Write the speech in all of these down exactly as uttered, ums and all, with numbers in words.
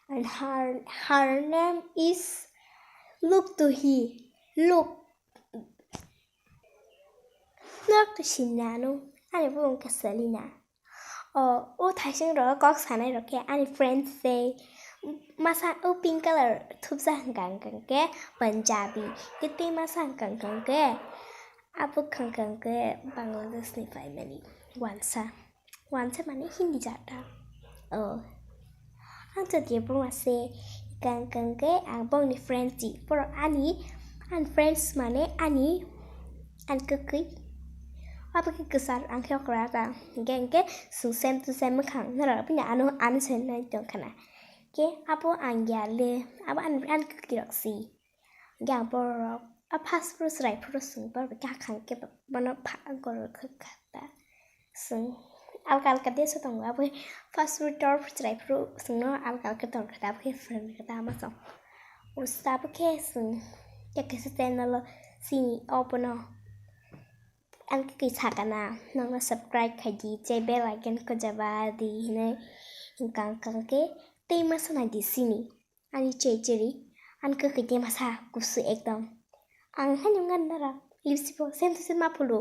And her, her name is Look to he. Look. Look to Shinano. Ani bung ke Selina. O, o thaising ro kok sanai ro ke ani friends se masa o pink color thupsa hwnkha hwnkha ke Punjabi. Ke tei masa hwnkha hwnkha ke abo hwnkha hwnkha ke Bangladesh ni family. Wansa. Wansa mane Hindi jata. O. Ang to je bung ase hwnkha hwnkha ke ang bong ni friends di. Poro ani, ani friends mane ani, ani kwkwi. Abo ke kwchar ang khe okra ta. Hwnkhe, hwnkhe, sung same to same mwkhang. Norok bini ano, ano se nai tong khana. Ke abo ang ya le, abo ani, ani kwkwi rok si. Hwnkhe ang borok, a first pro chwrai phuru sung borok kha khang ke bono pha goro kha kha ta. Sung alka alka de so tongo, abo first pro tor chwrai phuru sung no alka alka tong kha ta, abo khe friend kha ta ama song. Usa abo khe sung ya kisa channel o sini obono. Ang khe kisa kana nokno subscribe khai di, je bell icon ko jaba di hinwi hwnkha hwnkha khe tei masa nai di sini. Ani chei chiri, ani kwkwi tei masa kusu ekdom. Ang haino wngkha norok lipstick bo same to same ma phulu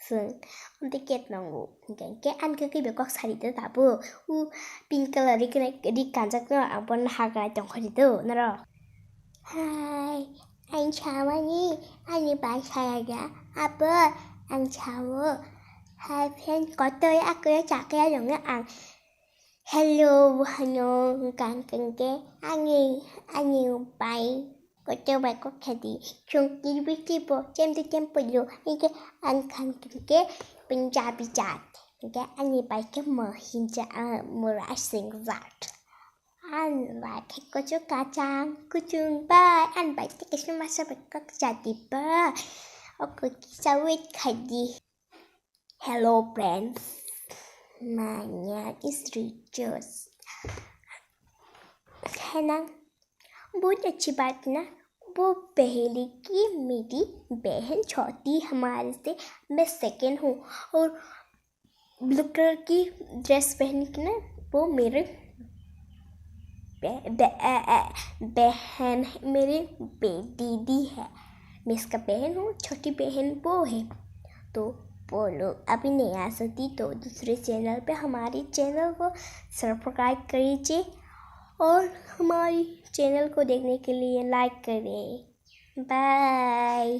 sung. Amtwi ket nongo. Hwnkhe ani kwkwi bai kok sari de tabuk. U pink color ri kanjak no ang bono hagra tongkhori do norok. Hai, ang samani ani bai saya da. Abo ang sawo. Hai, friend kotoi akhe chakhe yong ang. Hello, hano, hwnkha hwnkhe, ani, ani bai, kotor bai kok kha di, chwng kirbi kibo, chem de chem pulo, hwnkhe, ang kha hwnkhe, Punjabi jat, hwnkhe, ani bai khe Mohinja, ah, Mura Singh jat. An bai khe kuchuk kachang, kuchung bai, an bai khe kisa masa bai kok jati ba, oko kisa wait khai di. Hello friends, my name is Richard. है ना? बहुत अच्छी बात ना? वो पहले की मेरी बहन छोटी हमारे से, मैं सेकंड हूँ, और ब्लू कलर की ड्रेस पहन के ना, वो मेरे बे-, बे-, अ, अ, बहन, मेरी बे-, दीदी है। मैं इसका बहन हूँ, छोटी बहन वो है। तो वो लोग अभी नया आती तो दूसरे चैनल पे हमारे चैनल को सब्सक्राइब कीजिए और हमारी चैनल को देखने के लिए लाइक करें। बाय।